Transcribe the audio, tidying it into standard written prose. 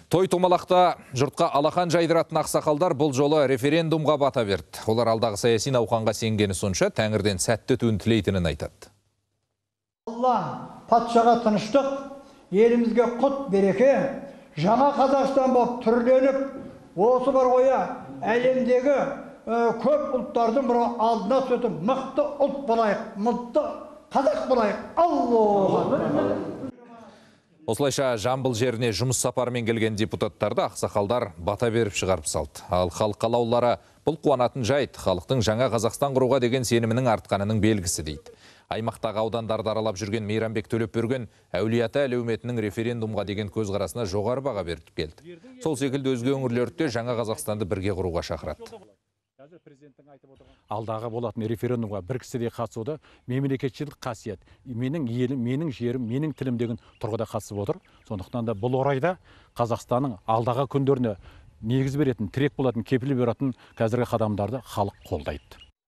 Той томалақта жұртқа алақан жайдыратын ақсақалдар бұл жолы референдумға бата берді. Олар алдағы саяси науқанға сенгені сонша, тәңірден сәтті өтуін тілейтінін айтады. Алла патшаға тыныштық, елімізге құт береке, жаңа Қазақстан болып түрленіп, осы бар ғой әлемдегі көп ұлттардың бір алдына түсетін мықты ұлт болайық, мықты қазақ болайық. Аллах! Осылайша Жамбыл жеріне жұмыс сапарымен келген депутаттарды ақсақалдар бата беріп шығарып салды. Ал халық қалаулылары бұл қуанатын жайт, халықтың жаңа Қазақстан құруға деген сенімінің артқанының белгісі дейді. Аймақтағы аудандарды аралап жүрген Мейрамбек Төлепберген Әулиеата әлеуметінің референдумға деген көзқарасына жоғары баға беріп келді. Сол секілді өзге өңірлерді де жаңа Қазақстанды бірге құруға шақырады. Алдағы болатын референдумға бір кісідей қатысуды мемлекетшілдік қасиет, менің елім, менің жерім, менің тілім деген тұрғыда қатысып отыр. Сондықтан да бұл орайда Қазақстанның алдағы күндеріне негіз беретін, тірек болатын, кепіл беретін қазіргі қадамдарды халық қолдайды.